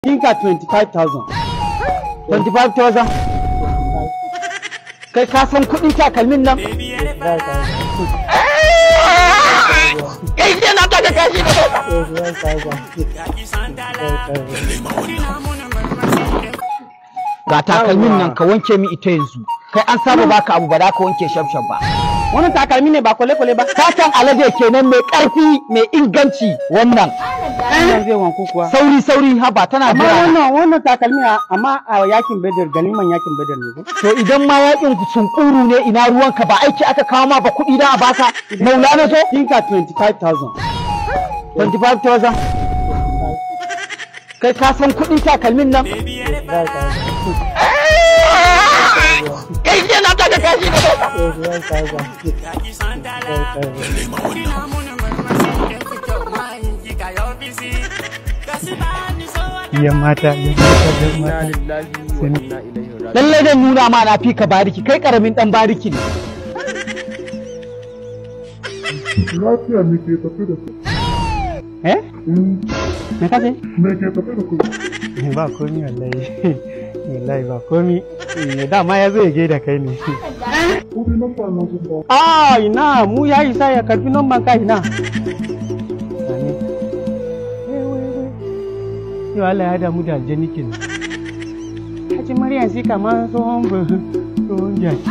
Dinka 25,000. 25,000. Kai ka san kuɗin takalmin nan? Kai sai na taka kashi da ga takalmin nan ka wanke mi ita yanzu. Kai an saba baka abu ba za ka wanke shafshaf ba. Wannan takalmi ne ba kwale-kwale ba. Fatan alade kenan mai ƙarfi mai inganci wannan. Wannan zai wanku kuwa. Sauri sauri haba tana Amma jira. wannan takalmi amma a yakin Badar, ganiman yakin Badar ne ko? To idan ma yakin sunkuru ne ina ruwanka, ba aiki aka kawo ma ba kuɗi da a baka. Maulana so? Dinka 25,000. 25,000. Kai ka san kuɗin takalmin nan? Kai sai na taka kashi da Yan mata, yan mata, yan mata. Lallai zan nuna ma na fi ka bariki, kai karamin dan bariki ne. Lafiya me ke tafi da ku? Eh? Me kace? Me ke tafi da ku? Ba komi wallahi. Wallahi ba komi. Dama ya zo ya gaida kai ne. Kudi namba na sun ba. Ah, ina mu ya isa ya karbi numban ka ina. Amin. Eh, wai, wai. Yau Allah ya damu da aljani kenan. Haji Maryam sai kamar tsohon tsohon jaki.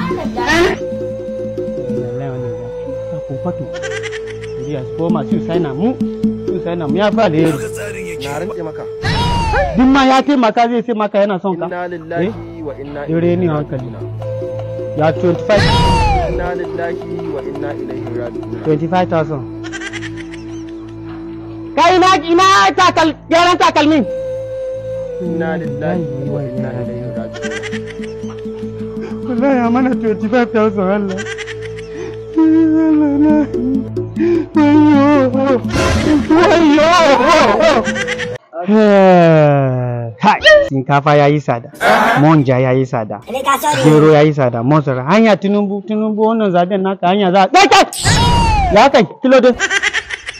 Wallahi wannan zafi. Ka kofato. Iri a koma su sai na mu. Su sai na mu ya fa alheri. Na rantse maka. Duk ma ya taimaka zai sai maka yana son ka. Inna lillahi wa inna Dare ni ilaihi hankali. raji'un. Ya 25 Inna lillahi wa inna ilaihi raji'un. 25,000. Kai ina ina takal gyaran takalmin. Inna lillahi wa inna ilaihi raji'un. Wallahi ya mana 25,000 Allah. Allah na. Wayyo. Wayyo. Kai, shinkafa ya yi tsada, monja ya yi tsada, gero ya yi tsada, masara. Hanya Tinubu, Tinubu wannan zaben naka hanya za a... Kai, kai! Ya kai, kilo dai.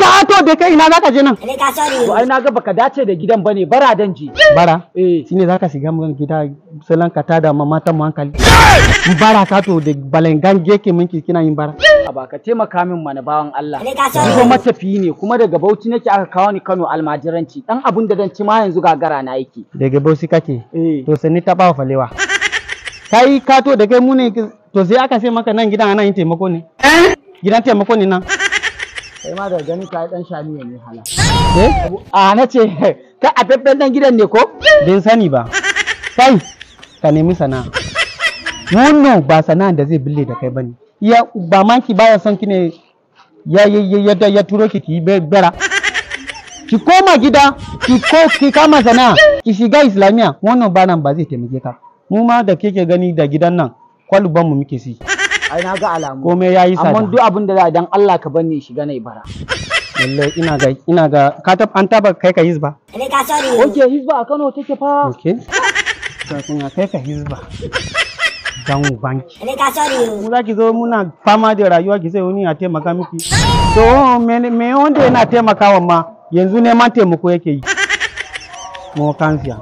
Ka to da kai ina za ka je nan? To ai na ga baka dace da gidan bane, bara dan je. Bara? Eh. Shine za ka shiga mun gida salon ka tada ma matan mu hankali. Bara ka to da balangan geke minki kina yin bara. A baka taimaka min mana bawan Allah. Ni fa matafiyi ne kuma daga Bauchi nake aka kawo ni Kano almajiranci. Dan abun da zan ci ma yanzu gagara na yake. Daga Bauchi kake? Eh. To sani ta bawa falewa. Kai ka to da kai mu ne to sai aka sai maka nan gidan ana yin taimako ne. Gidan taimako ne nan. Kai ma daga ganin ka dan shamiya ne hala. Eh? A na ce kai a feffen dan gidan ne ko? Bin sani ba. Kai ka nemi sana'a. Wannan ba sana'an da zai bille da kai bane. Ya ba manki baya son ki ne ya ya ya ya, ya turo ki ki yi bera. Ki koma gida ki ko ki kama sana'a ki shiga islamiya wannan ba nan ba zai taimake ka. Mu ma da kike gani da gidan nan kwaluban mu muke si. Ai na ga alamu. Komai yayi tsada. Amma duk abin da za dan Allah ka banni shiga nai bara. Lallai ina ga ina ga ka tab an taba kai ka hizba. Oke hizba a Kano take fa. Okay. Kafin a kai ka hizba. Dan ubanki. Mu za ki zo muna fama da rayuwa ki sai wani ya taimaka miki. To me wanda yana taimakawa ma yanzu neman taimako yake yi. Mu kansiya.